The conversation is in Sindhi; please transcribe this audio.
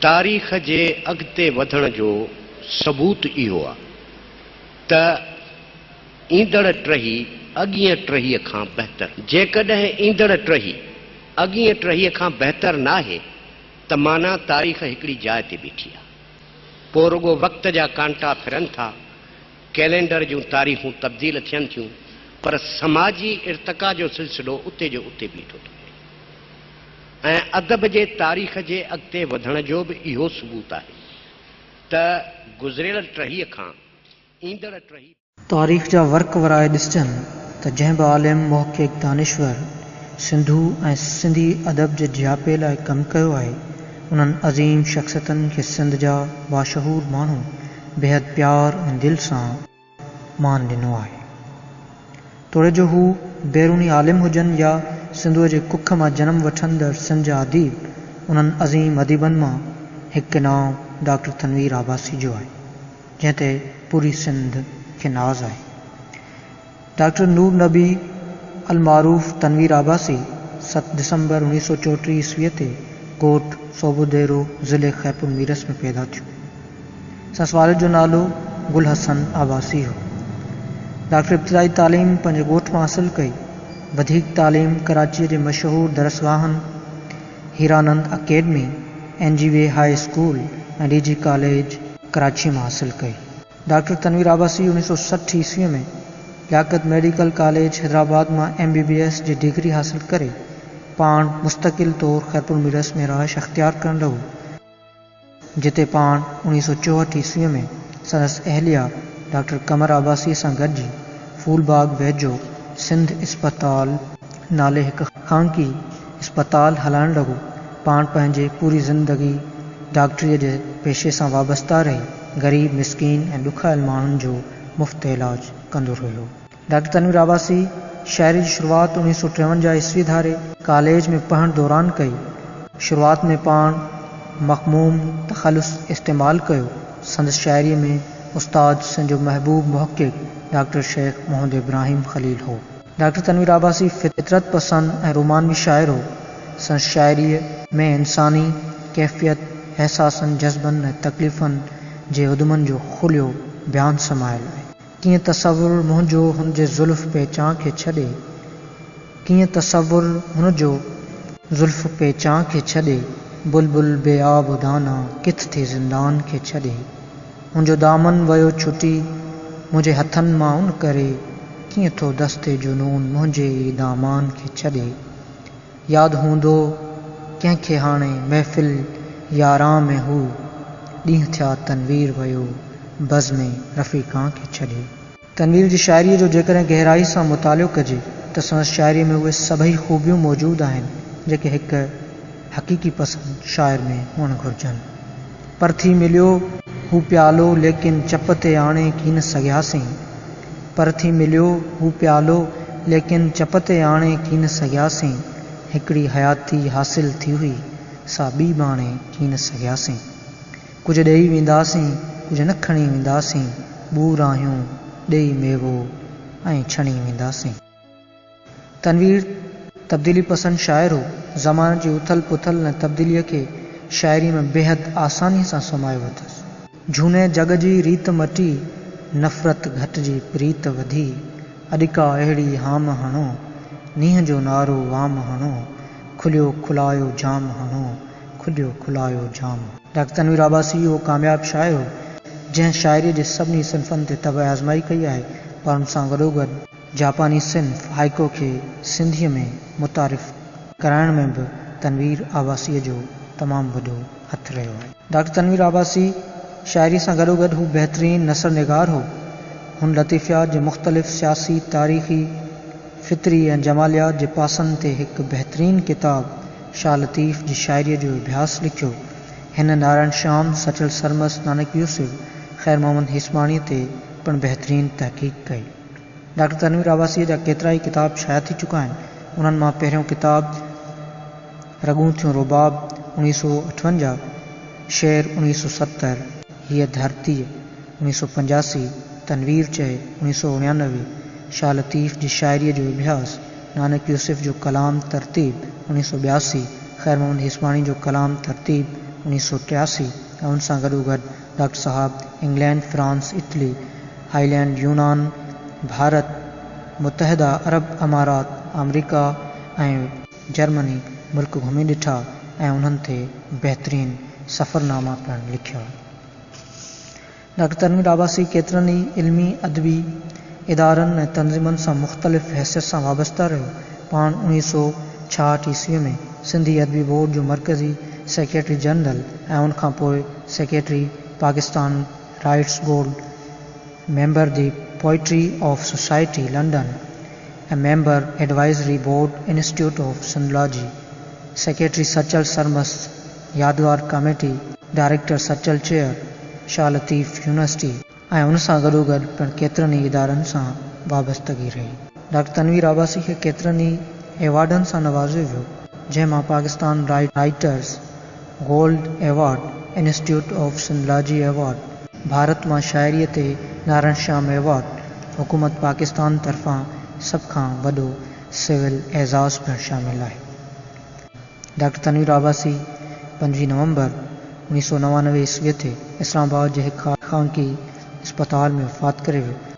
تاريخ جي اڳتي وڌڻ جو ثبوت اهو آ ته ايندڙ ٽهي اڳينء ٽهيء کان بهتر. جيڪڏهن ايندڙ ٽهي اڳينء ٽهيء کان بهتر ناهي ته معنيٰ تاريخ هڪڙي جاء تي بيٺي آ. پوء رڳو وقت جا ڪانٽا ڦرن ٿا، ڪئلينڊر جون تاريخون تبديل ٿين ٿيون پر سماجي ارتقا جو سلسلو اتي جو اتي بيٺو ٿو رهي. ۽ ادب جي تاريخ جي اڳتي وڌڻ جو به اهو ثبوت آهي ته گذريل ٽهيء کان ايندڙ ٽهي. تاريخ جا ورق ورائي ڏسجن ته جنهن به عالم، محقق، دانشور سنڌو ۽ سنڌي ادب جي جياپي لاء ڪم ڪيو آهي، انهن عظيم شخصيتن کي سنڌ جا باشعور ماڻهو بيحد پيار ۽ دل سان مان ڏنو آهي. توڙي جو هو بيروني عالم هجن يا سنڌوء جي ڪک مان جنم وٺندڙ سنڌ جا اديب، انهن عظيم اديبن مان هڪ نانء ڊاڪٽر تنوير عباسي جو آهي، جنهن تي پوري سنڌ کي ناز آهي. ڊاڪٽر نور نبي المعروف تنوير عباسي ست ڊسمبر اوڻيهه سؤ چوٽيهه عيسويء تي ڳوٺ صوبوديرو ضلعي خيرپور ميرس ۾ پيدا ٿيو. سندس والد جو نالو گل حسن عباسي هو. ڊاڪٽر ابتدائي تعليم پنهنجي ڳوٺ مان حاصل ڪئي. وڌيڪ تعليم ڪراچيء جي مشهور درسگاهن Hiranand academy, N G V high school ۽ D J college ڪراچيء مان حاصل ڪئي. ڊاڪٽر تنوير عباسي اوڻيهه سؤ 60 عيسويء ۾ لياقت ميڊيڪل ڪاليج حيدرآباد مان ايم بي بي ايس جي ڊگري حاصل ڪري پاڻ مستقل طور خيرپور ميرس ۾ رهائش اختيار ڪرڻ لڳو. جتي پاڻ 1964 عيسويء ۾ سندس اهليه ڊاڪٽر قمر عباسيء سان گڏجي ڦول باغ ويجهو سنڌ اسپتال نالي هڪ خانگي اسپتال هلائڻ لڳو. پاڻ پنهنجي پوري زندگي ڊاڪٽريء جي پيشي سان وابسته رهي غريب، مسڪين ۽ ڏکايل ماڻهن جو مفت علاج ڪندو رهيو. ڊاڪٽر تنوير عباسي شاعري جي شروعات 1953 عيسوي ڌاري ڪاليج ۾ پڙهڻ دوران ڪئي. شروعات ۾ پاڻ مخموم تخلص استعمال ڪيو. سندس شاعريء ۾ استاد سنڌ جو محبوب محقق ڊاڪٽر شيخ محمد ابراهيم خليل هو. ڊاڪٽر تنوير عباسي فطرت پسند ۽ رومانوي شاعر هو. سندس شاعريء ۾ انساني ڪيفيت، احساسن، جذبن ۽ تڪليفن جي اڌمن جو کليو بيان سمايل آهي. ڪيئن تصور منهنجو هن جي زلف پيچان کي ڇڏي ڪيئن تصور هن جو زلف پيچان کي ڇڏي بلبل بي آب و دانا ڪٿ ٿي زندان کي ڇڏي هن جو دامن ويو ڇٽي منهنجي هٿن مان ان ڪري ڪيئن ٿو دست جنون منهنجي ئي دامان کي ڇڏي ياد هوندو ڪنهن کي هاڻي محفل ياران ۾ هو ڏينهن ٿيا تنوير ويو بزم رفيقان کي ڇڏي. تنوير جي شاعريء جو جيڪڏهن گهرائي سان مطالعو ڪجي ته سندس شاعريء ۾ اهي سڀئي خوبيون موجود آهن جيڪي هڪ حقيقي پسند شاعر ۾ هئڻ گهرجن. پر ٿي مليو هو پيالو ليڪن چپ تي آڻي ڪين سگهياسين. پر ٿي مليو هو پيالو، ليڪن چپ تي آڻي ڪين سگهياسين. هڪڙي حياتي حاصل ٿي هئي، سا ٻي ماڻي ڪين سگهياسين. ڪجهه ڏيئي وينداسين، ڪجهه نه کڻي وينداسين، ٻور آهيون، ڏيئي ميوو ۽ ڇڻي وينداسين. تنوير تبديلي پسند شاعر هو. زماني جي اٿل پٿل ۽ تبديليء کي شاعريء ۾ بيحد آسانيء سان سمايو اٿس. جهوني جڳ جي ريت مٽي، نفرت گهٽجي پريت وڌي، اڄ ڪا اهڙي هام هڻو، نينهن جو نعرو وام هڻو، کليو کلايو جام هڻو، کليو کلايو جام. ڊاڪٽر تنوير عباسي اهو ڪامياب شاعر هو، جنهن شاعريء جي سڀني صنفن تي طبع آزمائي ڪئي آهي، پر ان سان گڏوگڏ جاپاني صنف هائيڪو کي سنڌيء ۾ متعارف ڪرائڻ ۾ به تنوير عباسيء جو تمام وڏو هٿ رهيو آهي. ڊاڪٽر تنوير عباسي شاعريء سان گڏوگڏ هو بهترين نثر نگار هو. هن لطيفيات جي مختلف سياسي، تاريخي، فطري ۽ جماليات جي پاسن تي هڪ بهترين ڪتاب شاهه لطيف جي شاعريء جو اڀياس لکيو. هن نارائڻ شيام، سچل سرمست، نانڪ يوسف، خير محمد هيسباڻيء تي پڻ بهترين تحقيق ڪئي. ڊاڪٽر تنوير عباسيء جا ڪيترائي ڪتاب شايع ٿي چڪا آهن. انهن مان پهريون ڪتاب رڳون ٿيون رباب 1958، شعر 1970، هيء ڌرتيء 1985، تنوير چئي 1989، شاهه لطيف جي شاعريء جو اڀياس، نانڪ يوسف جو ڪلام ترتيب 1982، خير محمد هيسباڻي جو ڪلام ترتيب 1983 ۽ ان سان گڏوگڏ ڊاڪٽر صاحب انگلينڊ، فرانس، اٽلي، هالينڊ، يونان، ڀارت، متحده عرب امارات، آمريڪا ۽ جرمني ملڪ گهمي ڏٺا ۽ انهن تي بهترين سفرناما پڻ لکيا. ڊاڪٽر تنوير عباسي ڪيترن ئي علمي ادبي ادارن ۽ تنظيمن سان مختلف حيثيت سان وابسته رهيو. پاڻ 1966 عيسوي ۾ سنڌي ادبي بورڊ جو مرڪزي سيڪريٽري جنرل ۽ ان کان پوء secretary Pakistan writers guild, member the poetry of society London ۽ member advisory board institute of Sindhology, secretary Sachal Sarmast Yadgar committee, director Sachal chair, Shah Latif university ۽ ان سان گڏوگڏ پڻ ڪيترن ئي ادارن سان وابستگي رهي. ڊاڪٽر تنوير عباسي کي ڪيترن ئي ايوارڊن سان نوازيو ويو، جنهن مان Pakistan writers guild award, institute of Sindhology award, Bharat مان شاعريء تي نارائڻ شيام ايوارڊ، حڪومت پاڪستان طرفان سڀ کان وڏو سول اعزاز پڻ شامل آهي. ڊاڪٽر تنوير عباسي 25 نومبر 1999 عيسويء تي اسلام آباد جي هڪ خانگي اسپتال ۾ وفات ڪري ويو.